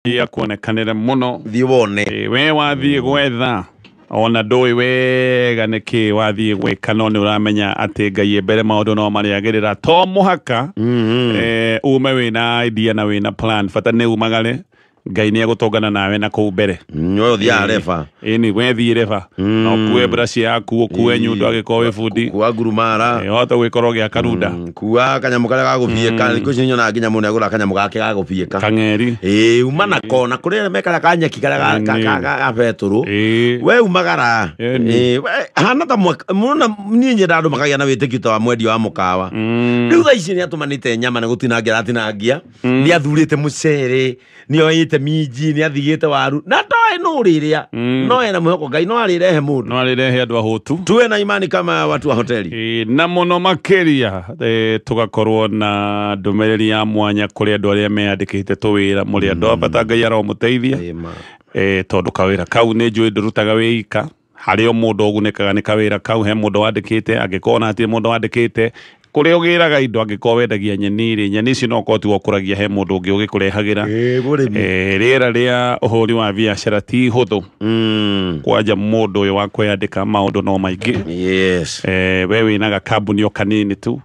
Akuonekanĩre mũno. Thiĩ wone. We wathiĩ gwetha ona ndũĩ wega nĩkĩ wathiĩ gwĩka, no nĩ ũramenya atĩ Ngai e mbere, maũndũ no marĩagĩrĩra. To mũhaka ume wĩna idea na wĩna plan, bata nĩ umagare, Ngai nĩ egũtũngana nawe na kũu mbere. We ũthiaga reba. Ĩni, wethiĩ reba na ũkue brush yaku, ũkue nyundo angĩkorwo wĩ bundi. Kua ngurumara. Ũhote gũgĩkorwo ũgĩaka runda. Kua kanyamũ karĩa ga gũbiĩka. Thikũ ici nyonaga nginya mũndũ nĩagũra kanyamũ gake ga gũbiĩka. Kang'eri. Ĩĩ, uma nako na kũrĩ arĩa mekaraga kanyeki karĩa ga betũrũ. We umagara. Ĩĩ, we hana ta mũno niĩ nyendaga andũ makagĩa na wĩtĩkio ta wa mwendia wa mũkawa. Rĩu thaa ici nĩatũmanĩte nyama na gũtinangia aratinangia, nĩathurĩte mũcere, nĩoĩte minji, nĩathigĩte waru na ndoĩ nũ rĩrĩa, no ena mwĩhoko Ngai no arĩrehe mũndũ. No arĩrehe andũ ahũtu. Tuwe na imani kama watu wa hoteli. Na mũno makĩria tũgakorwo na ndũmĩrĩri ya mwanya kũrĩ andũ arĩa meyandĩkĩte tũwĩra, mũrĩ andũ a bata, Ngai aromũteithia. Tondũ kawĩra kau nĩ njũĩ ndũrutaga wĩ ika, harĩ o mũndũ ũgunĩkaga nĩ kawĩra kau, he mũndũ wandĩkĩte, angĩkorwo na hatirĩ mũndũ wandĩkĩte, kũrĩa ũgĩraga indo, angĩkorwo wendagia nyeni rĩ, nyeni icio no ũkorwo tiwe ũkũragia, he mũndũ ũngĩ ũgĩkũrehagĩra. Mũrĩmi. Rĩera rĩa ũhũri wa biacara ti hũthũ, kwanja mũndũ ũyũ wa kwĩyandĩka maũndũ no maingĩ. We wĩna gakambuni o kanini tu,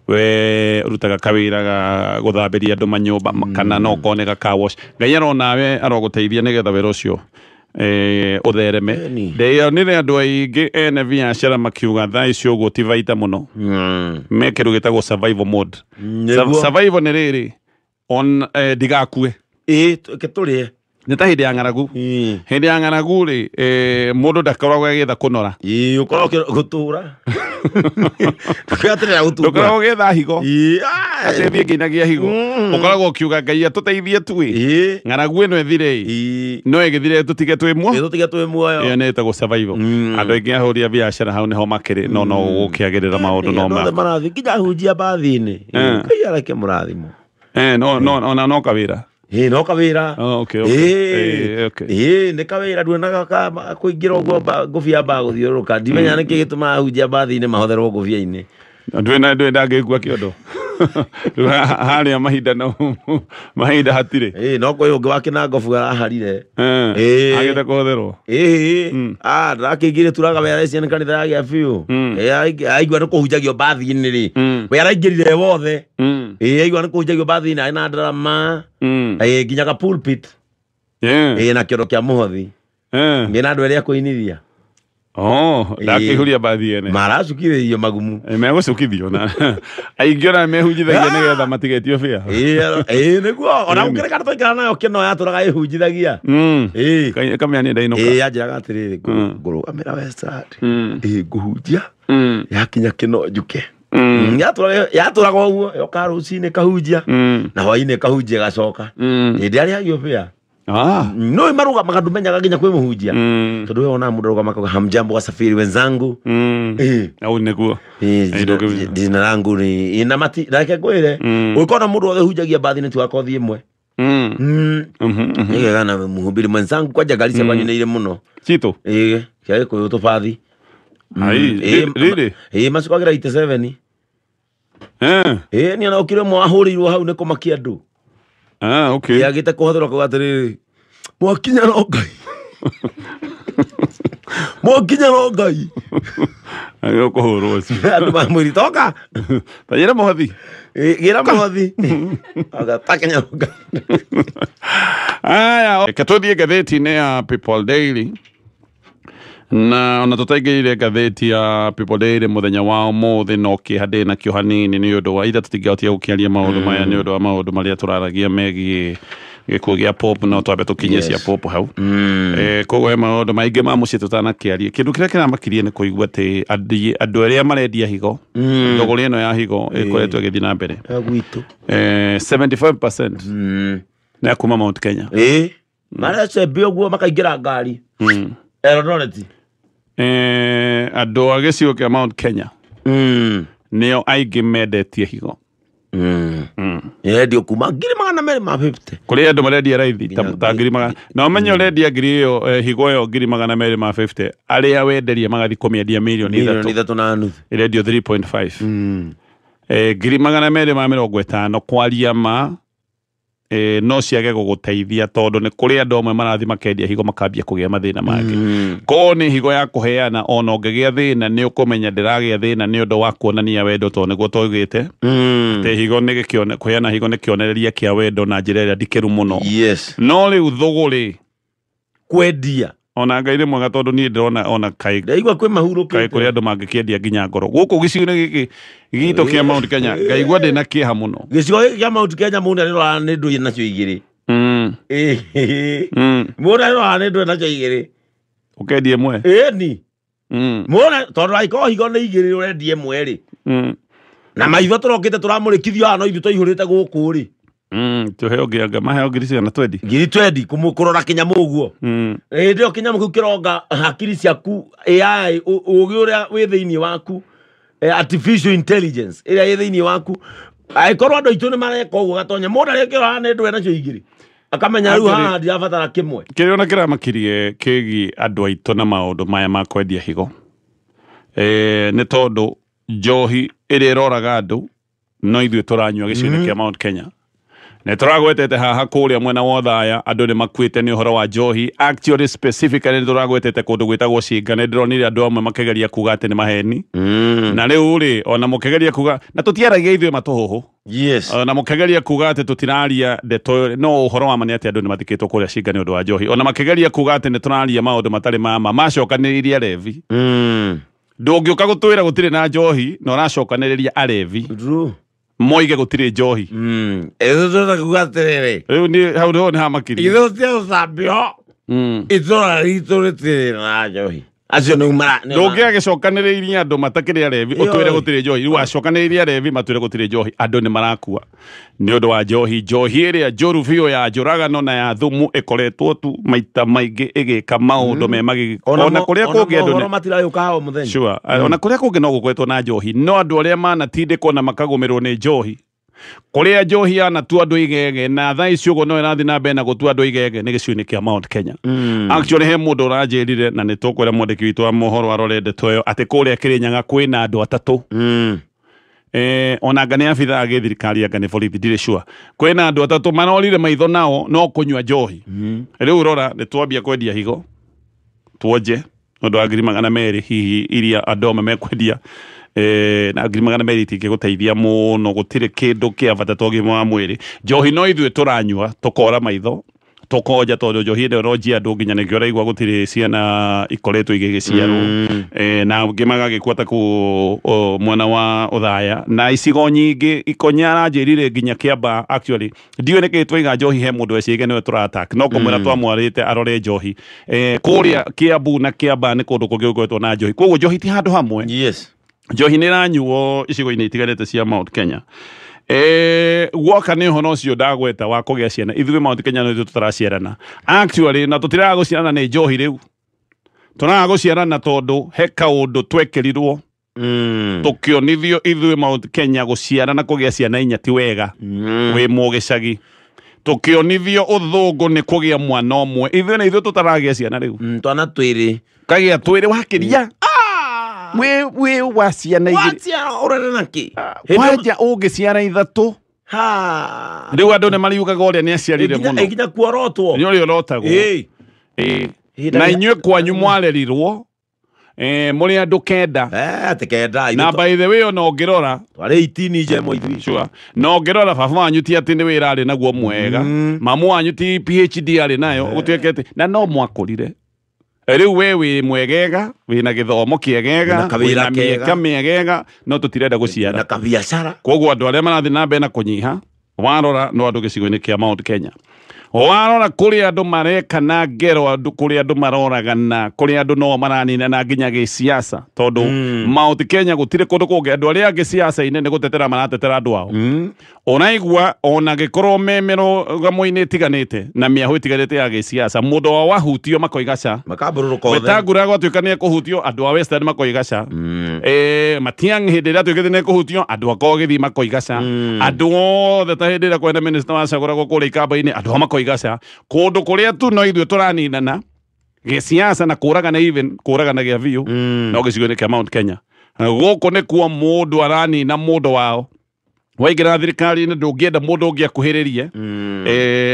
we ũrutaga kawĩra ga gũthambĩria andũ manyũmba, kana no ũkorwo nĩ ga car wash, Ngai aronawe arogũteithia nĩgetha wĩra ũcio ũthereme. Ndĩonire andũ aingĩ ene biacara makiuga thaa ici ũguo ti baita mũno, me kĩndũ gĩtagwo survival mode. Survival nĩ rĩrĩ on ndigakue. Ĩĩ, reke tũrĩe. Nĩ ta hĩndĩ ya ng'aragu. Hĩndĩ ya ng'aragu rĩ, mũndũ ndakoragwo agĩetha kũnora. Ĩĩ, ũkoragwo gũtũra. Ndũketerera gũtungura. Ndũkoragwo ũgĩetha higo. Ĩĩ, atĩ thiĩ ngĩinagia higo. Ũkoragwo ũkiuga Ngai atũteithie tu ĩ. Ng'aragu ĩno ĩthire ĩ. No ĩgĩthire tũtige twĩ muoyo. Ĩĩ, tũtige twĩ muoyo. Ĩyo nĩ ĩtagwo survival. Andũ aingĩ ahũri a biacara hau nĩho makĩrĩ, no no gũkĩagĩrĩra maũndũ no Andũ othe ma. marathiĩ nginya ahunjia mbathi-inĩ. Ngai areke mũrathimo. No, no, ona no kawĩra. Ĩĩ, no kawĩra. Oh, okay, okay. Ĩĩ. Okay. Ĩĩ, nĩ kawĩra, nduonaga kũingĩra ũguo ngũbia mbaa gũthiũrũrũka. Ndimenya nĩkĩ gĩtũmaga ahunjia mbathi-inĩ mahotherwo ngũbia-inĩ. Ndwĩ ndangĩkua kĩondo. Rĩu harĩa mahinda no mahinda hatirĩ. Ĩĩ, no kwĩ ũngĩ wa kĩnangobu araharire. Agĩte kũhotherwo. Ĩĩ. Ndarakĩingĩire turaga wĩra ici nĩ kanitha yagĩa biũ. Ĩĩ, aigua nĩ kũhunjagio mbathi-inĩ rĩ. We araingĩrire wothe. Ĩĩ, aigua nĩ kũhunjagio mbathi-inĩ, arĩ na ndarama. Ĩĩ, nginya ga pulpit. Ĩĩ, na kĩondo kĩa mũhothi. Ngĩna andũ erĩ a kũinithia. Oh, ndakĩihũria mbathi ene. Maracukithĩirio magumu. Megũcukithio na aingĩ ona mehunjithagia nĩgetha matigetio bĩa. Ĩĩ, ĩĩ, nĩguo. Ona gũkĩrĩ kana twaikara nayo kĩno yatũraga ĩhunjithagia. Ĩĩ. Kamĩa nĩ ndainũka. Ĩĩ, yanjĩraga atĩrĩrĩ, ngũrũgamĩra Westland. Ĩĩ, ngũhunjia. Yakinya kĩno njuke. Yatũraga ũguo, yoka rũcinĩ kahunjia. Na hwainĩ kahunjia gacoka. Ĩĩ, ndĩarĩhagio bĩa. No marũgamaga ndũmenyaga nginya kwĩ mũhunjia. Tondũ we wonaga mũndũ arũgama akauga, hamjambo wasafiri wenzangu. Ĩĩ. Au nĩguo. Ĩĩ, Ĩĩ, ndũngĩ- jina langu ni ĩĩ, na mati reke ngwĩre. Ũngĩkona mũndũ wothe hunjagia mbathi-inĩ ti wa kothi ĩmwe. Nĩgega na mũhubiri mwenzangu kwanja ngari cia kwanyu nĩ irĩ mũno. Citũ? Ĩĩ, cia Gĩkũyũ tũbathi. Ai, Ĩĩ, really? Ĩĩ, macukagĩra 87. Ĩĩ, niĩ ona ũkire ũmwe wahũrĩirwo hau nĩ kũmakia andũ. Okay. Ĩĩ, agĩte kũhotherwo akauga atĩrĩrĩ, mwakinya no Ngai. Mwakinya no Ngai. Agĩũka kũhũrwo ũcio. Andũ mamwĩrire, toka. Ta gĩra mũhothi. Ĩĩ, gĩra mũhothi. Auga, takinya no Ngai. Aya, reke tũthiĩ ngathĩti-inĩ ya People Daily. Na ona tũtaingĩrire ngathĩti ya People Daily mũthenya wa ũmũthĩ, no kĩeha ndĩ nakĩo hanini nĩ ũndũ wa itha tũtingĩhotire gũkĩaria maũndũ maya nĩ ũndũ wa maũndũ marĩa tũraragia megiĩ gĩkuũ gĩa Pope, no twambe tũkinye cia Pope hau. Koguo he maũndũ maingĩ ma mũciĩ tũtanakĩaria. Kĩndũ kĩrĩa kĩramakirie nĩ kũigua atĩ andũ arĩa marendia higo, thogora ĩno ya higo ĩkoretwo ĩgĩthiĩ na mbere. Ya gwitũ. 75% nĩ ya kuma Mount Kenya. Marecembia ũguo makaingĩra ngari. Eldoret. Andũ a gĩcigo kĩa Mount Kenya nĩo aingĩ mendetie higo. Yendio kuma ngiri magana merĩ ma 50. Kũrĩ andũ marendia raithi ta ngiri magana. Na ũmenye ũrendia ngiri ĩyo, higo ĩyo ngiri magana merĩ ma 50, arĩa wenderia magathiĩ kũmĩendia mirioni Mirioni ithatũ. ithatũ na nuthu. Ĩrendio 3.5. Ngiri magana merĩ ma mĩrongo ĩtano kwaria ma, no ciage gũgũteithia tondũ nĩ kũrĩ andũ amwe marathiĩ makendia higo makambia kũgĩa mathĩna mangĩ. Korwo nĩ higo ya kũheana ona ũngĩgĩa thĩna nĩ ũkũmenya ndĩragĩa thĩna nĩ ũndũ wa kuonania wendo tondũ nĩguo twaugĩte. Atĩ higo nĩ kũheana higo nĩ kĩonereria kĩa wendo na njĩra ĩrĩa ndikĩru mũno. Yes. No rĩu thũgũrĩ kwendia ona Ngai nĩ mwega tondũ niĩ ndĩrona ona kaĩ ndaigua kwĩ mahurũkĩte kaĩ kũrĩ andũ mangĩkĩendia nginya ngoro gũkũ gĩcigo-inĩ gĩkĩ gitũ kĩa Mount Kenya ngaigua ndĩna kĩeha mũno. Gĩcigo gĩkĩ kĩa Mount Kenya mũndũ arĩroraga nĩ ndũĩ nacio igĩrĩ. Mũndũ arĩroraga nĩ ndũĩ nacio igĩrĩ. Ũkendia ĩmwe? Ĩni. Mũndũ tondũ angĩkorwo higo nĩ igĩrĩ ũrendia ĩmwe rĩ. Na maitho tũrokĩte tũramũrĩkithio haha no ithuĩ twaihũrĩte gũkũ rĩ. Tũheo ngĩanga maheo ngiri cigana twendi? Ngiri twendi kũrora kĩnyamũ ũguo. Hĩndĩ ĩyo kĩnyamũ kĩu kĩronga hakiri ciaku AI ũgĩ ũrĩa wĩ thĩinĩ waku, artificial intelligence ĩrĩa ĩ thĩinĩ waku. Angĩkorwo andũ aitũ nĩ mareka ũguo gatonya mũndũ arĩa kĩroraga nĩ ndũe nacio igĩrĩ akamenya rĩu haha ndirabatara kĩmwe. Kĩrĩa ona kĩramakirie kĩgiĩ andũ aitũ na maũndũ maya ma kwendia higo nĩ tondũ njohi ĩrĩa ĩroraga andũ no ithuĩ tũranyua gĩcigo-inĩ kĩa Mount Kenya. Nĩ tũragwetete haha kũrĩa mwena wa Othaya andũ nĩ makuĩte nĩ ũhoro wa njohi. Actually specifically nĩ tũragwetete kũndũ gwĩtagwo Cinga. Nĩ ndĩronire andũ amwe makĩgeria kuga atĩ nĩ maheni. Na rĩu rĩ ona mũkĩgeria kuga na tũtiaragia ithuĩ matũhũhũ. Yes. Na mũkĩgeria kuga atĩ tũtiraria ndeto no ũhoro wa ma nĩ atĩ andũ nĩ mathikĩtwo kũrĩa Cinga nĩ ũndũ wa njohi. Ona makĩgeria kuga atĩ nĩ tũraria maũndũ matarĩ ma ma macokanĩrĩirie arevi. Ndũngĩũka gũtwĩra gũtirĩ na njohi na ũracokanĩrĩria arevi. Moige gũtirĩ njohi. Ĩtũ kuga atĩrĩrĩ. Rĩu nĩ hau nĩho nĩ hamakirie. Ithuĩ tũtiagũthambio. Itũra ritũ rĩtirĩ na njohi. Acio nĩ mara ndũngĩagĩcokanĩrĩirie andũ matakĩrĩ arevi ũtwĩre gũtirĩ njohi. Rĩu wacokanĩrĩirie arevi matwĩre gũtirĩ njohi. Andũ nĩ marakua nĩ ũndũ wa njohi. Njohi ĩrĩa njũru biũ ya njũragano na ya thumu ĩkoretwo tu maita maingĩ ĩgĩka maũndũ me magigi. Ona kũrĩa kũngĩ andũ nĩ matirayũka o mũthenya. Sure. Ona kũrĩa kũngĩ no gũkoretwo na njohi no andũ arĩa manatindĩkwo na makagũmĩrwo nĩ njohi kũrĩa njohi yanatua andũ igege na thaa ici ũguo no ĩrathiĩ na mbere na gũtua andũ igege nĩ gĩcigo-inĩ kĩa Mount Kenya. Actually he mũndũ ũranjĩrire na nĩ tũkwĩra mwandĩki witũ wa mohoro arore ndeto ĩyo atĩ kũrĩa Kĩrĩnyaga kwĩna andũ atatũ. Ona anga nĩ abithaa a gĩthirikari anga nĩ borithi ndirĩ sure. Kwĩna andũ atatũ marorire maitho nao no kũnyua njohi. Rĩu rora nĩ twambia kwendia higo tuonje ũndũ wa 200,000 hihi iria andũ amwe mekwendia. Na 200,000 itingĩgũteithia mũno gũtirĩ kĩndũ kĩa bata ta ũgima wa mwĩrĩ. Njohi no ithuĩ tũranyua tũkora maitho tũkonja tondũ njohi ĩno ĩronjia andũ nginya nĩkĩo ũraigua gũtirĩ ciana ikoretwo igĩgĩciarwo. Na angĩ magagĩkua ta kũu mwena wa Othaya na icigo nyingĩ. Ikonya aranjĩrire nginya Kĩambaa actually ndiũĩ nĩkĩ twaiga njohi he mũndũ ecige nĩwe tũra-attack no kũmwĩra twamwarĩte arore njohi. Kũrĩa Kĩambu na Kĩambaa nĩ kũndũ kũngĩ gũkoretwo na njohi koguo njohi ti handũ hamwe. Yes. Njohi nĩ ĩranyuo icigo-inĩ itiganĩte cia Mount Kenya. Guoka nĩ ũhoro ũcio ndagweta wa kũgĩa ciana ithuĩ Mount Kenya no ithuĩ tũtaraciarana actually na tũtiraga gũciarana nĩ njohi rĩu tũraga gũciarana tondũ he kaũndũ twekĩrirwo tũkĩonithio ithuĩ Mount Kenya gũciarana kũgĩa ciana inya ti wega wĩ mũgĩcagi tũkĩonithio ũthũngũ nĩ kũgĩa mwana ũmwe ithuĩ na ithuĩ tũtaragĩa ciana rĩu twana twĩrĩ kagĩa twĩrĩ wakĩria we wa ciana igĩrĩ waciara ũrere nakĩ kwanja ũngĩciara ithatũ rĩu andũ nĩ mariugaga ũrĩa nĩ aciarire mũno nginya kuorotwo nĩ ũrĩa ũrotagwo na inyuĩ kwanyu mwarerirwo mũrĩ andũ kenda atĩ kenda na by the way ona ũngĩrora twarĩ 18 njemo ithuĩ sure na ũngĩrora baba wanyu ti atĩ nĩ wĩra arĩ naguo mwega mamu wanyu ti PhD arĩ nayo gũtuĩke atĩ na no mwakũrire rĩu we wĩ mwegega wĩna gĩthomo kĩegega wĩna mĩeka mĩegega no tũtirenda gũciara na kabiacara koguo andũ arĩa marathiĩ na mbere na kũnyiha warora no andũ gĩcigo-inĩ kĩa Mount Kenya warora kũrĩa andũ mareka na ngero andũ kũrĩa andũ maroragana kũrĩa andũ no maraninana nginya gĩciaca tondũ Mount Kenya gũtirĩ kũndũ kũngĩ andũ arĩa angĩ ciaca-inĩ nĩ gũtetera maratetera andũ ao. Ũraigua ona gĩkorwo me mĩrũgamo-inĩ ĩtiganĩte na mĩahũ ĩtiganĩte ya gĩciaca mũndũ wao wahutio makoiga ca makambũrũrũka othe Wetangula gwatuĩka nĩ ekũhutio andũ a Western makoiga ca Matiang'i hĩndĩ ĩrĩa atuĩkĩte nĩ ekũhutio andũ a Kogĩthi makoiga ca andũ othe ta hĩndĩ ĩrĩa kwena minister wacagũragwo kũrĩa Ikamba-inĩ andũ ao makoiga ca kũndũ kũrĩa tu no ithuĩ tũraninana gĩciaca na kũragana even kũragana gĩa biũ no gĩcigo-inĩ kĩa Mount Kenya gũkũ nĩkuo mũndũ aranina mũndũ wao Waingĩra thirikari-inĩ ndũngĩenda mũndũ ũngĩ akuhĩrĩrie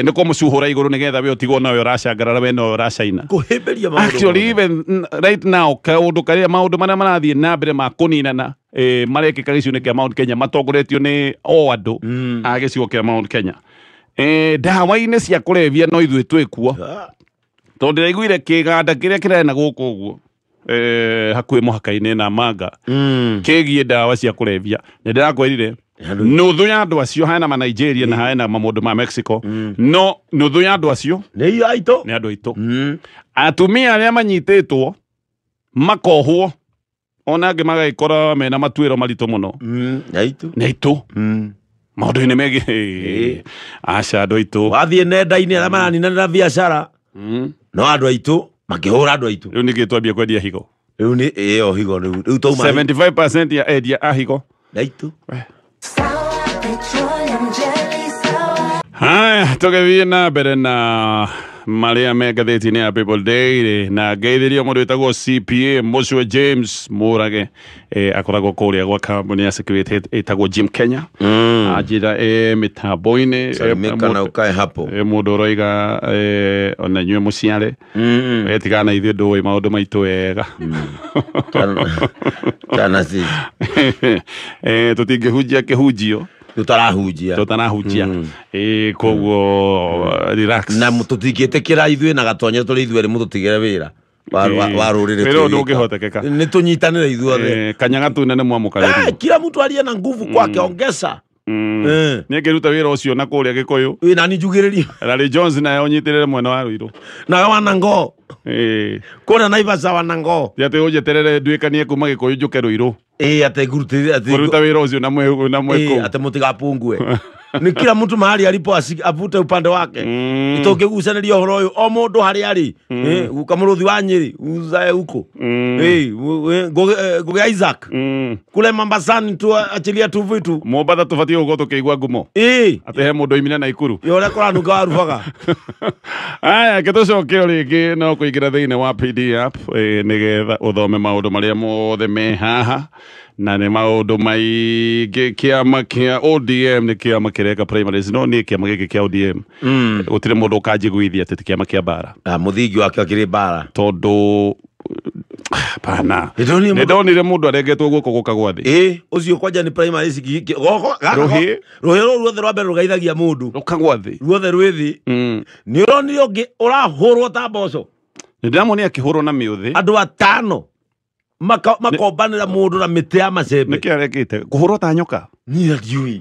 nĩ kũmũcuhũra igũrũ nĩgetha we ũtigwo nawe ũracangarara we nowe ũracaina. Kũhĩmbĩria maũndũ. Actually even right now kaũndũ karĩa maũndũ marĩa marathiĩ na mbere ma kũninana marekĩka gĩcigo-inĩ kĩa Mount Kenya matongoretio nĩ o andũ a gĩcigo kĩa Mount Kenya. Ndawa-inĩ cia kũrebia no ithuĩ twĩkuo tondũ ndĩraiguire kĩganda kĩrĩa kĩrarĩ gũkũ ũguo hakuhĩ mũhaka-inĩ na Manga kĩgiĩ ndawa cia kũrebia nĩ ndĩrakwĩrire nuthu ya andũ acio hena ma Nigeria na hena mamũndũ ma Mexico no nuthu ya andũ acio nĩ aitũ nĩ andũ aitũ. Atumia arĩa manyitĩtwo makohwo ona angĩ magagĩkora mena matuĩro maritũ mũno nĩ aitũ maũndũ-inĩ megiĩ aca andũ aitũ wathiĩ nenda-inĩ arĩa maraninanĩra biacara no andũ aitũ makĩhũra andũ aitũ. Rĩu nĩkĩ twambia kwendia higo? Rĩu nĩ ĩyo higo rĩu twauma 75% ya endia a higo nĩ aitũ. Haya, tũgĩthiĩ na mbere na marĩa me ngathĩti-inĩ ya People Daily na ngeithĩrio mũndũ wĩtagwo CPA Mũcue James Mũrage akoragwo kũrĩa gwa kambuni ya security ĩtagwo Jim Kenya. Anjĩra mĩtambo-inĩ Salimika na ũkae hapo mũndũ ũroiga ona inyuĩ mũciare tigana na ithuĩ ndũĩ maũndũ maitũ wega. Kana sisi tũtingĩhunjia kĩhunjio tutarahunjia koguo relax na tũtingĩtĩkĩra ithuĩ na Gatonye tũrĩ ithuerĩ mũtũtigĩre wĩra wa rũrĩrĩ wĩra ndũngĩhotekeka nĩ tũnyitanĩre ithuothe kanyaga tunene mwamũkarĩrie kila mtu aliye na nguvu kwake ongeza nĩ ngĩruta wĩra ũcio na kũrĩa Gĩkũyũ wĩna ni njugĩrĩrie Larry Jones naye ũnyitĩrĩre mwena wa Ruiru nawe wanango kũrĩa Naivasha wanango ti atĩ ũnjeterere nduĩkanie kuma Gĩkũyũ njũke Ruiru atĩ ngurutĩre atĩ kũruta wĩra ũcio na mwĩkũ atĩ mũtigapungue ni kila mtu mahali alipo avute upande wake tũngĩgucanĩria ũhoro ũyũ o mũndũ harĩa arĩ guka mũrũthi wa Nyĩrĩ uzae huko Ngũgĩ Isaac kule Mombasani tu achilia tu vitu Mombatha tũbatiĩ gũkorwo tũkĩigua ngumo atĩ he mũndũ oimire Naikuru ũrĩa kũranunga warubaga. Aya ke tũcoke o rĩngĩ no kũingĩra thĩinĩ wa PD app nĩgetha ũthome maũndũ marĩa mothe me haha na nĩ maũndũ maingĩ. Kĩama kĩa ODM nĩ kĩama kĩreka primaries no nĩ kĩama gĩkĩ kĩa ODM gũtirĩ mũndũ ũkanjiguithia atĩ ti kĩama kĩa mbara mũthingi wakĩo kĩrĩ mbara tondũ pana nĩ ndonire mũndũ arengetwo guoko gũkagwa thĩ ũcio kwanja nĩ primaries rũhĩ rũu ruothe rwa mbere rũgeithagia mũndũ rũkagwa thĩ ruothe rwĩ thĩ nĩ ũronire ũngĩ ũrahũrwo ta mboco nĩ ndĩramuonia akĩhũrwo na mĩũthĩ andũ atano makombanĩra mũndũ na mĩtĩ ya macembe nĩkĩ arekĩte kũhũrwo ta nyoka niĩ ndiũĩ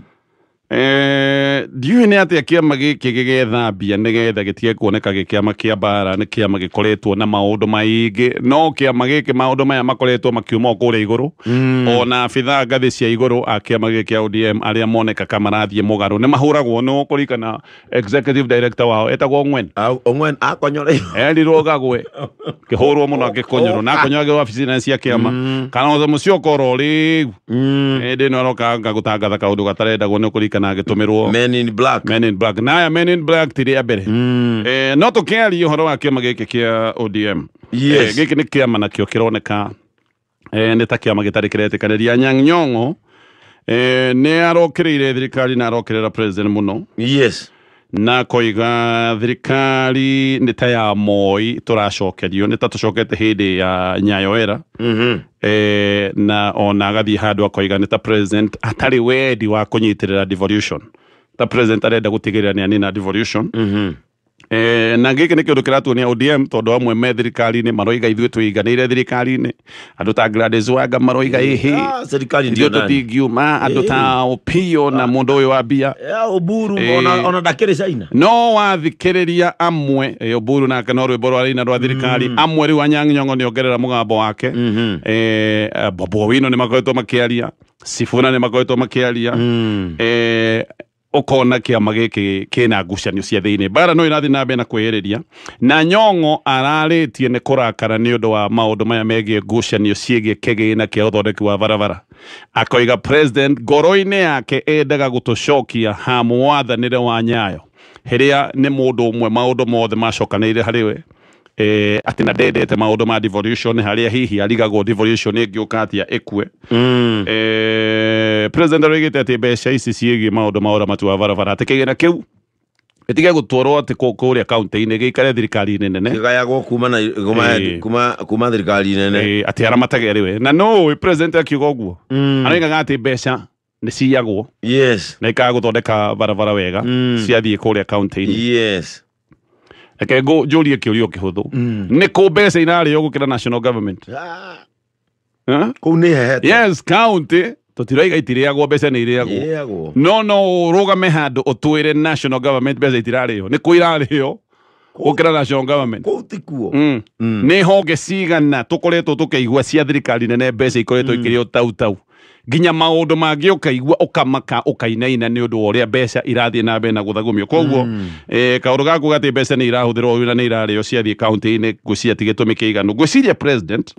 ndiũĩ nĩ atĩa kĩama gĩkĩ gĩgethambia nĩgetha gĩtige kuoneka gĩ kĩama kĩa mbara nĩ kĩama gĩkoretwo na maũndũ maingĩ no kĩama gĩkĩ maũndũ maya makoretwo makiuma o kũrĩa igũrũ ona abithaa ngathĩ cia igũrũ a kĩama gĩkĩ kĩa ODM arĩa monekaga marathiĩ mũgarũ nĩ mahũragwo nĩ ũkũririkana executive director wao etagwo Ongwen Ongwen akonyore erirwo gagwe kĩhũrwo mũno akĩkonyorwo na akonyagĩrwo wabici nene cia kĩama kana mũcio koro rĩu hĩndĩ ĩno aroka gũtangatha kaũndũ gatarendagwo nĩ ũkũririkana agĩtũmĩrwo Men in Black Men in Black na aya Men in Black ti rĩa mbere no tũkĩaria ũhoro wa kĩama gĩkĩ kĩa ODM yes. Gĩkĩ nĩ kĩama nakĩo kĩroneka nĩ ta kĩama gĩtarĩ kĩretĩkanĩria. Anyang' Nyong'o nĩ arokĩrĩire thirikari na arokĩrĩra president mũno yes na koiga thirikari nĩ ta ya Moi tũracokerio nĩ ta tũcokete hĩndĩ ya Nyayo era na ona agathiĩ handũ akoiga nĩ ta president atarĩ wendi wa kũnyitĩrĩra devolution ta president arenda gũtigĩrĩra nĩ anina devolution na gĩkĩ nĩ kĩũndũ kĩratuonia ODM tondũ amwe me thirikari-inĩ maroiga ithuĩ tũiganĩire thirikari-inĩ andũ ta Gladys Wanga maroiga ĩhĩ serikali ndio ithuĩ tũtingiuma andũ ta Opiyo na mũndũ ũyũ wa mbia Oburu ona ndakĩrĩ China no wathikĩrĩria amwe Oburu nake no rwĩmbo rwaraina rwa thirikari amwe rĩu Anyang' Nyong'o nĩongerera mũgambo wake Babu Owino nĩ makoretwo makĩaria Sifuna nĩ makoretwo makĩaria ũkona kĩama gĩkĩ kĩna ngucanio cia thĩinĩ mbara no ĩrathiĩ na mbere na kwĩhĩrĩria na Nyong'o ararĩtie nĩ kũrakara nĩ ũndũ wa maũndũ maya megiĩ ngucanio ciĩgiĩ kĩgĩna kĩa ũthondeki wa barabara akoiga president ngoro-inĩ yake endaga gũtũcokia ha mwathanĩre wa Nyayo hĩrĩa nĩ mũndũ ũmwe maũndũ mothe macokanĩire harĩ we Atĩ na ndendete maũndũ ma devolution harĩa hihi arigagwo devolution ĩngĩũka atĩa ĩkue. President aroigĩte atĩ mbeca ici ciĩgiĩ maũndũ ma ũramati wa barabara atĩ kĩgĩna kĩu gĩtige gũtwarwo atĩ kũrĩa kaunti-inĩ gĩikare thirikari-inĩ nene gĩgayagwo kuma thirikari nene atĩ aramatage rĩwe na no president akiuga ũguo aroigaga atĩ mbeca nĩ ciyagwo yes na ikaga gũthondeka barabara wega ciathiĩ kũrĩa kaunti-inĩ yes. Reke njũrie kĩũria kĩhũthũ nĩ kũ mbeca irarĩo gũkĩra national government? Kũu nĩ hehete. Yes, county tũtiraiga itirĩagwo mbeca nĩ irĩagwo no ũrũgame handũ ũtwĩre national government mbeca itirarĩo nĩ kũ irarĩo gũkĩra national government? Kũu tikuo. Nĩ honge cigana tũkoretwo tũkĩigua cia thirikari nene mbeca ikoretwo ikĩrĩo tau tau nginya maũndũ mangĩ ũkaigua ũkamaka ũkainaina nĩ ũndũ wa ũrĩa mbeca irathiĩ na mbere na gũthagumio. Koguo kaũndũ ga kuuga atĩ mbeca nĩ irahũthĩrwo na nĩ irarĩo ciathiĩ kaunti-inĩ ngwĩciria ti gĩtũmi kĩiganu. Ngwĩciria president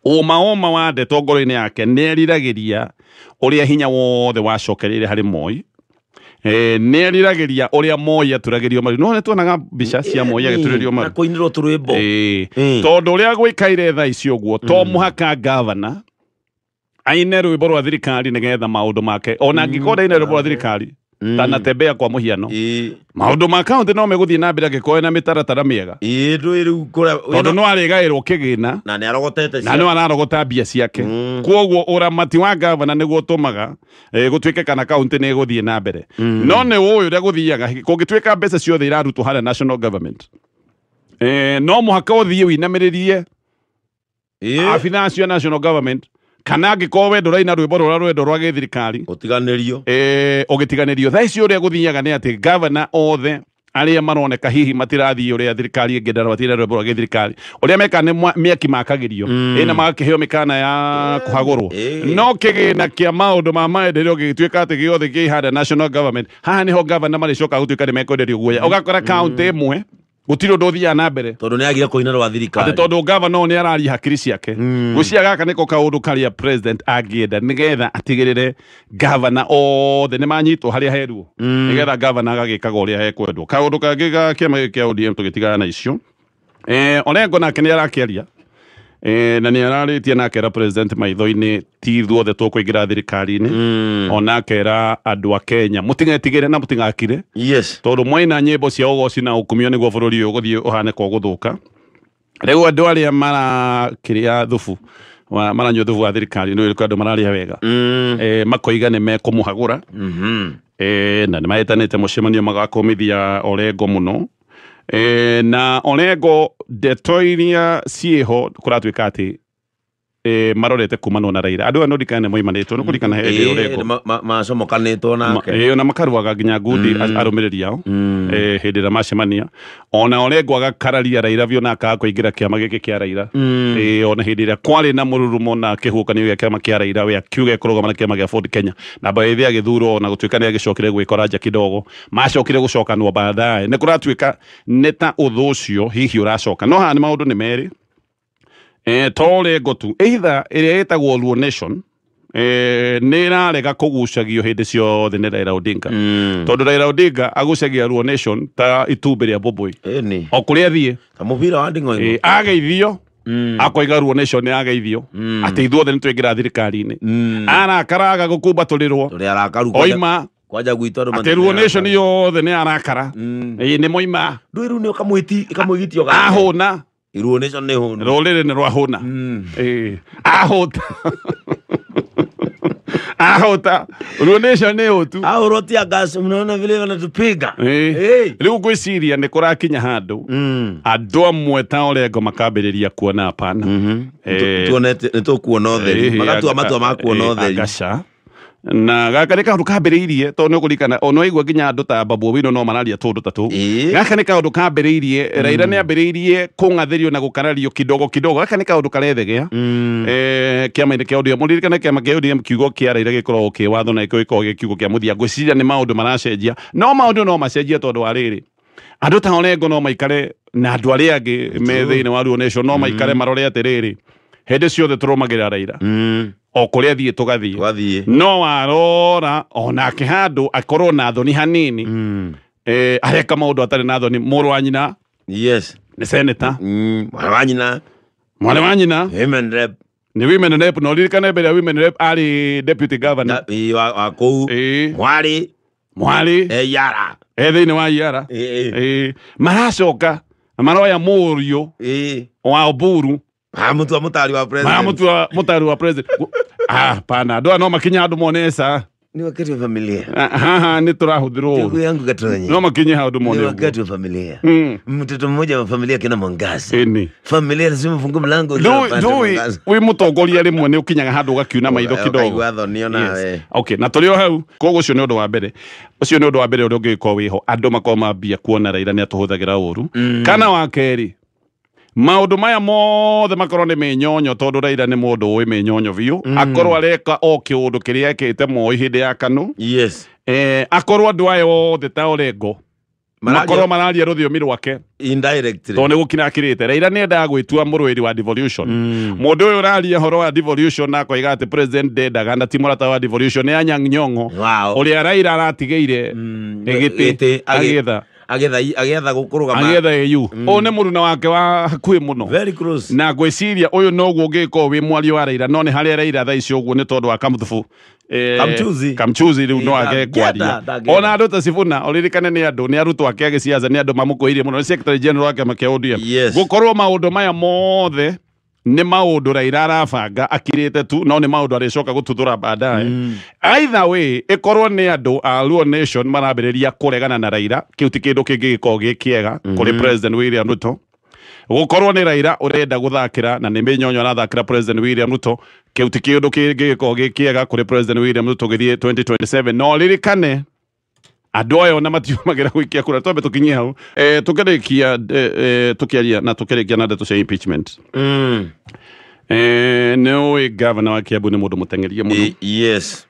ũma wa ndeto ngoro-inĩ yake nĩ eriragĩria ũrĩa hinya wothe wacokereire harĩ Moi. Nĩ eriragĩria ũrĩa Moi aturagĩrio maru. No nĩ tuonaga mbica cia Moi agĩturĩrio maru na kũinĩrwo tũrwĩmbo. Tondũ ũrĩa gwĩkaire thaa ici ũguo to mũhaka gavana aine rwĩmbo rwa thirikari nĩgetha maũndũ make ona angĩkorwo ndaine rwĩmbo rwa thirikari tanatembea kwa mũhiano maũndũ ma kaunti no megũthiĩ na mbere angĩkorwo ena mĩtaratara mĩega. Tondũ no arĩgaĩrwo kĩgĩna na nĩ arogotete na no ararogota mbia ciake. Koguo ũramati wa gavana nĩguo ũtũmaga gũtuĩke kana kaunti nĩ ĩgũthiĩ na mbere. No nĩ ũĩ ũrĩa gũthiaga kũngĩtuĩka mbeca ciothe irarutwo harĩa national government no mũhaka ũthiĩ ũinamĩrĩrie abithaa acio national government kana angĩkorwo we ndũraina rwĩmbo rũrĩa rwendo rwa gĩthirikari ũtiganĩrio ũgĩtiganĩrio. Thaa ici ũrĩa gũthiaga nĩ atĩ gavana othe arĩa maroneka hihi matirathiĩ ũrĩa thirikari ĩngĩenda matiraina rwĩmbo rwa gĩthirikari ũrĩa meka nĩ mĩaki makagĩrio ĩna magakĩheo mĩkana ya kũhagũrwo. No kĩgĩna kĩa maũndũ ma maendeleo gĩgĩtuĩka atĩ gĩothe kĩ harĩa national government haha nĩho gavana marĩcoka gũtuĩka nĩ mekwenderio guoya. Ũgakora kaunti ĩmwe gũtirĩ ũndũ ũthiaga na mbere tondũ nĩ agire kũina rwa thirikari atĩ tondũ gavana nĩ araria hakiri ciake. Ngwĩciria gaka nĩko kaũndũ karĩa president angĩenda nĩgetha atigĩrĩre gavana othe nĩ manyitwo harĩa herwo nĩgetha gavana agagĩkaga ũrĩa hekwendwo. Kaũndũ kangĩ ga kĩama gĩkĩ kĩa ODM tũgĩtigana na icio Orengo nake nĩ arakĩaria na nĩ ararĩtie na akera president maitho-inĩ ti ithuothe tũkũingĩra thirikari-inĩ ona akera andũ a Kenya mũtigetigĩre na mũtigakire yes tondũ mwaina nyĩmbo cia ũgoci na ũkumio nĩguo bũrũri ũyũ ũgũthiĩ ũhane kwa gũthũka. Rĩu andũ arĩa marakĩrĩa thubu maranyua thubu wa thirikari nĩ ũrĩkũ andũ mararĩa wega makoiga nĩ mekũmũhagũra na nĩ mahetanĩte mũcemanio magakũmithia Orengo mũno. Na Orengo ndeto iria ciĩho kũratuĩka atĩ marorete kumanwo na Raila. Andũ aya no ndikane moimanĩtwo nĩ kũririkana hĩndĩ Orengo macomokanĩtwo nake na makaruaga nginya ngundi arũmĩrĩri ao hĩndĩ ĩrĩa macemania. Ona Orengo agakararia Raila biũ na akaga kũingĩra kĩama gĩkĩ kĩa Raila. Ona hĩndĩ ĩrĩa kwarĩ na mũrurumo na kĩhuhũkanio gĩa kĩama kĩa Raila we akiuga ekũrũgama na kĩama gĩa Ford Kenya na baĩthĩ agĩthurwo na gũtuĩka nĩ agĩcokire gwĩkora nja kidogo macokire gũcokanwo baadaye. Nĩ kũratuĩka nĩ ta ũthũ ũcio hihi ũracoka. No haha nĩ maũndũ nĩ merĩ to Orengo tu either ĩrĩa ĩtagwo Luo Nation nĩ ĩrarega kũgucagio hĩndĩ ciothe nĩ Raila Odinga tondũ Raila Odinga agucagia Luo Nation ta itumbĩ rĩa mbũmbũĩ o kũrĩa athiĩ ta mũbira wa nding'oing'o ageithio akoiga Luo Nation nĩ ageithio atĩ ithuothe nĩ twaingĩra thirikari-inĩ arakaraga gũkumbatũrĩrwo oima kwanja gwitũ andũ atĩ Luo Nation yothe nĩ arakara nĩ moima ndũĩ rĩu nĩ ũkamwĩgitio ahũna Luo Nation nĩ hũnu rũrĩrĩ nĩ rwahũna ahũta ahũta Luo Nation nĩ hũtu ahũrwo tia gas mnaona vile wanatupiga. Rĩu ngwĩciria nĩ kũrakinya handũ andũ amwe ta Orengo makambĩrĩria kuona hapana tuonete nĩ tũkuona ũtheri magatua matua ma kuona ũtheri agaca na gaka nĩ kaũndũ kambĩrĩirie tondũ nĩ ũkũririkana ona waigua nginya andũ ta Babu Owino no mararia tũndũ ta tũu. Gaka nĩ kaũndũ kambĩrĩirie Raila nĩ ambĩrĩirie kũng'athĩrio na gũkarario kidogo kidogo. Gaka nĩ kaũndũ karethegea kĩama-inĩ kĩa ODM. Mũririkane kĩama kĩa ODM kiugo kĩa Raila gĩkoragwo kĩ watho na gĩkoragwo gĩ kiugo kĩa mũthia. Ngwĩciria nĩ maũndũ maracenjia no maũndũ no macenjie tondũ wa rĩrĩ andũ ta Orengo no maikare na andũ arĩa angĩ me thĩinĩ wa Luo Nation no maikare marore atĩrĩrĩ hĩndĩ ciothe tũrũmagĩrĩra Raila o kũrĩa athiĩ tũgathiĩ no warora onake handũ akorwo na thoni hanini areka maũndũ atarĩ na thoni mũrũ wa nyina yes Nĩ senator. Mwarĩ wa nyina. Mwarĩ wa nyina. Women rep. Nĩ women rep, na ũririkane mbere ya women rep arĩ deputy governor. Wa kũu. Mwarĩ. Mwarĩ. Yara. Thĩinĩ wa Yara. Maracoka na maroya mũriũ wa Oburu. Maramutua mũtari wa president. Maramutua mũtari wa president. Pana andũ aya no makinye handũ mone ca. Ni wakati wa familia. Haha nĩ tũrahũthĩrwo. Ndugu yangu Gatonye. No makinye handũ mone. Ni wakati wa familia. Mtoto mmoja wa familia kina mwangaza. Familia lazima ufungue mlango. Ndui wi mũtongoria rĩmwe nĩ ũkinyaga handũ ũgakiuna maitho kidogo. Ũkaigua thoni ona. Okay, na tũrĩ o hau. Koguo ũcio nĩ ũndũ wa mbere. Ũcio nĩ ũndũ wa mbere ũrĩa ũngĩgĩkorwo wĩho. Andũ makorwo mambia kuona Raila nĩ atũhũthagĩra ũru. Kana wa kerĩ, maũndũ maya mothe makorwo nĩ mĩnyonyo tondũ Raila nĩ mũndũ ũĩ mĩnyonyo biũ. Akorwo areka o kĩũndũ kĩrĩa ekĩte Moi hĩndĩ ya KANU. Yes. Akorwo andũ aya othe ta Orengo makorwo mararia rũthiomi rwake indirectly. Tondũ nĩ gũkira akirĩte. Raila nĩ endaga gwĩtua mũrũĩri wa devolution. Mũndũ ũyũ ũraria ũhoro wa devolution na akoiga atĩ president ndendaga na ti mũrata wa devolution nĩ Anyang' Nyong'o. Ũrĩa Raila aratigĩire gĩtĩ agĩetha. Agetha gũkũrũgama. Agetha AU. Ũyũ nĩ mũruna wake wa hakuhĩ mũno. Very close. Na ngwĩciria ũyũ noguo ũngĩgĩkorwo wĩ mwario wa Raila, no nĩ harĩa Raila thaa ici ũguo nĩ tondũ wa Kamuthubu. Kamchuzi. Kamchuzi rĩu no age kwaria. Ona andũ ta Sifuna ũririkane nĩ andũ nĩ arutwo ake a gĩciaca nĩ andũ mamũkũirie mũno, nĩ secretary general wa kĩama kĩa ODM. Gũkorwo maũndũ maya mothe nĩ maũndũ Raila arabanga akirĩte tu, no nĩ maũndũ arĩcoka gũtuthũra baadaye. Either way, ĩkorwo nĩ andũ a Luo Nation marambĩrĩria kũregana na Raila, kĩu ti kĩndũ kĩngĩgĩkorwo gĩ kĩega kũrĩ President William Ruto. Gũkorwo nĩ Raila ũrenda gũthakĩra na nĩ mĩnyonyo arathakĩra President William Ruto, kĩu ti kĩndũ kĩngĩgĩkorwo gĩ kĩega kũrĩ President William Ruto gĩthiĩ 2027. No ririkane andũ aya ona matiumagĩra gũikia kura, twambe tũkinyie hau. Tũkĩrĩkia tũkĩaria na tũkĩrĩkia na ndeto cia impeachment. Nĩ ũĩ governor wa Kiambu nĩ mũndũ mũteng'erie mũno. Yes.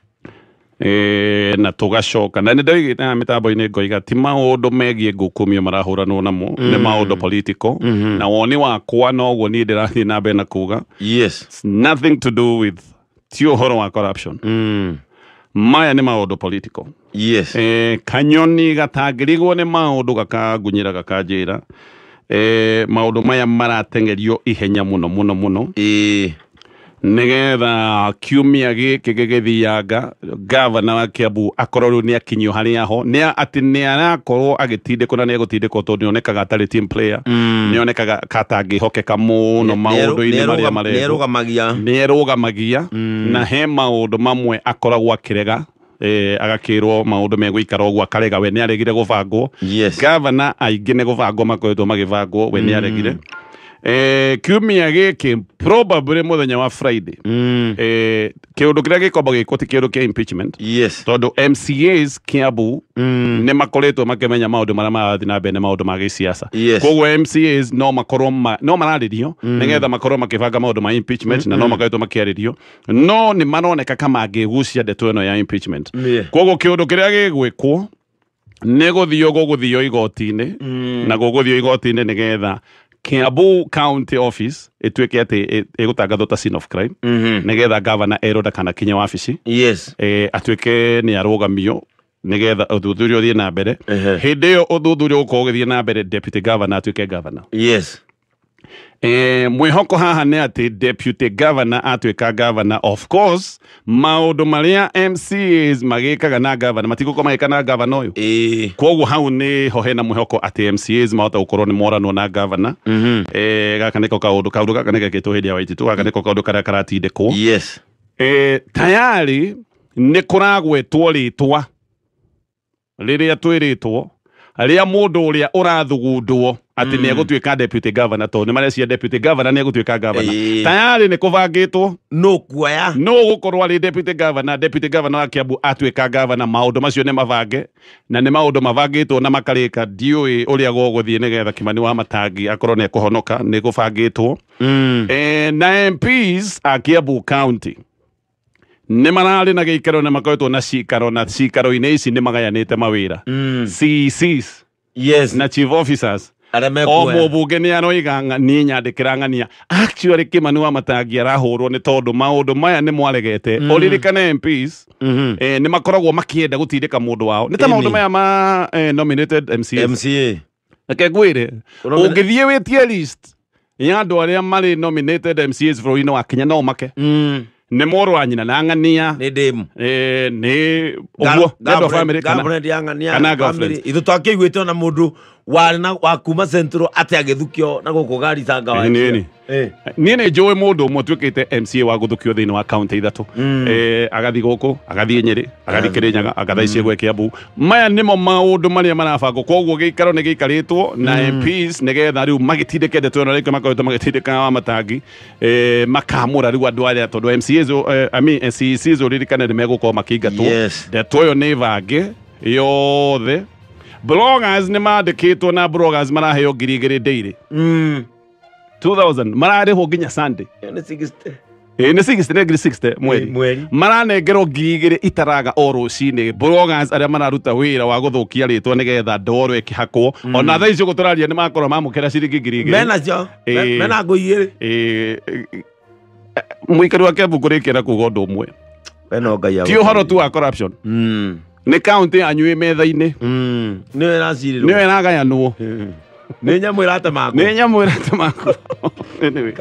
Na tũgacoka na nĩ ndoigĩte haha mĩtambo-inĩ ngoiga ti maũndũ megiĩ ngũkũmio marahũranwo namo, nĩ maũndũ political. Na woni wakwa noguo niĩ ndĩrathiĩ na mbere na kuga. Yes. It's nothing to do with ti ũhoro wa corruption. Maya nĩ maũndũ political. Yes. Kanyoni gatangĩrigwo nĩ maũndũ gakangunyĩra gakanjĩra. Maũndũ maya marateng'erio ihenya mũno mũno mũno. Nĩgetha kiumia gĩkĩ gĩgĩthianga gavana wa Kiambu akorwo rĩu nĩ akinyio harĩa ho, nĩ atĩ nĩ arakorwo agĩtindĩkwo na nĩ egũtindĩkwo tondũ nĩonekaga atarĩ team player. Nĩonekaga katangĩhokeka mũno maũndũ-inĩ marĩa marekwo. Nĩerũgamagia. Na he maũndũ mamwe akoragwo akĩrega. Agakĩrwo maũndũ megũikara ũguo akarega, we nĩaregire gũbangwo. Gavana aingĩ nĩ gũbangwo makoretwo magĩbangwo, we nĩaregire. Kiumia gĩkĩ probably mũthenya wa Friday. Kĩũndũ kĩrĩa gĩkomba gĩkwo ti kĩũndũ kĩa impeachment. Yes. Tondũ MCAs Kiambu nĩ makoretwo makĩmenya maũndũ marĩa marathiĩ na mbere nĩ maũndũ ma gĩciaca. Koguo MCAs no makorwo no mararĩrio nĩgetha makorwo makĩbanga maũndũ ma impeachment, na no makoretwo makĩarĩrio, no nĩ maroneka ka mangĩgucia ndeto ĩno ya impeachment. Koguo kĩũndũ kĩrĩa gĩgwĩkwo nĩ gũthio gũgũthio igoti-inĩ, na gũgũthio igoti-inĩ nĩgetha Kiambu County Office ĩtuĩke atĩ ĩgũtangathwo ta scene of crime, nĩgetha governor erwo ndakanakinye wabici. Yes. Atuĩke nĩ arũgamio nĩgetha ũthuthuria ũthiĩ na mbere. Hĩndĩ ĩyo ũthuthuria ũgũkorwo ũgĩthiĩ na mbere, deputy governor atuĩke governor. Yes. Mwĩhoko haha nĩ atĩ deputy governor atuĩka governor, of course maũndũ marĩa MCAs magĩkaga na governor matigũkorwo magĩka na governor ũyũ. Koguo hau nĩho hena mwĩhoko atĩ MCAs mahota gũkorwo nĩ moranwo na governor. Gaka nĩko kaũndũ gaka nĩ gekĩtwo hĩndĩ ya Waititu, gaka nĩko kaũndũ karĩa karatindĩkwo. Yes. Tayari nĩ kũragwetwo rĩtwa rĩrĩa twĩrĩtwo rĩa mũndũ ũrĩa ũrathugundwo atĩ nĩ egũtuĩka deputy governor, tondũ nĩ marecia deputy governor nĩ egũtuĩka governor. Tayari nĩ kũbangĩtwo no kuoya no gũkorwo arĩ deputy governor, deputy governor wa Kiambu atuĩka governor, maũndũ macio nĩ mabange na nĩ maũndũ mabangĩtwo na makarĩka. Ndiũĩ ũrĩa gũgũthiĩ nĩgetha Kimani wa Matangi akorwo nĩ ekũhonoka, nĩ gũbangĩtwo. Na MPs a Kiambu County nĩ mararĩ na gĩikaro na makoretwo na cikaro, na cikaro-inĩ ici nĩ magayanĩte mawĩra. CCs. Yes. Na chief officers. O mũbunge nĩ aroiga niĩ nyandĩkĩra ng'ania. Actually Kimani wa Matangi arahũrwo nĩ tondũ maũndũ maya nĩ mwaregete. Ũririkane MPs nĩ makoragwo makĩenda gũtindĩka mũndũ wao. Nĩ ta maũndũ maya ma nominated MCAs. MCA. Reke ngwĩre, ũngĩthiĩ wĩtie list ya andũ arĩa marĩ nominated MCAs bũrũri-inĩ wa Kenya no make. Nĩ mũrũ wa nyina na ng'ania, nĩ ndĩmu, nĩ ũguo nĩ andũ a family kana girlfriend. Ithu twakĩiguĩte ona mũndũ warĩ na wa kuma Central atĩ agĩthukio na gũkũ Garissa ngawa. Niĩ nĩ njũĩ mũndũ ũmwe ũtuĩkĩte MCA wa gũthukio thĩinĩ wa kaunti ithatũ, agathiĩ gũkũ, agathiĩ Nyĩrĩ, agathiĩ Kĩrĩnyaga, agathiĩ ici gwe Kiambu. Maya nĩmo maũndũ marĩa marabangwo, koguo gĩikaro nĩ gĩikarĩtwo na MPs nĩgetha rĩu magĩtindĩke ndeto ĩno rĩngĩ makoretwo magĩtindĩka wa matangi, makamũra rĩu andũ arĩa tondũ MCAs, I mean CECs ũririkane nĩ megũkorwo makĩingatwo. Ndeto ĩyo nĩ bange yothe. Bloggers nĩ mandĩkĩtwo na bloggers maraheo 2,000 daily. 2,000 mararĩhwo nginya Sunday. Nĩ 60. Nĩ 60, nĩ 60 mweri. Maranengerwo 2,000 itaraga o rũcinĩ. Bloggers arĩa mararuta wĩra wa gũthũkia rĩtwa nĩgetha ndoro ĩkĩhakwo. Ona thaa ici ũguo tũraria nĩ makorwo mamũkĩra ciringi 2,000. Mena cio. Mena ngũ igĩrĩ. Mũikari wa Kiambu kũrĩkia na kuga ũndũ ũmwe. Ti ũhoro tu wa corruption. Nĩ kaunti yanyu ĩ metha-inĩ. Nĩyo ĩracirĩrwo. Nĩyo ĩragayanwo. Nĩ nyamũ ĩratemangwo. Nĩ nyamũ ĩratemangwo. Anyway.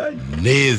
Nĩ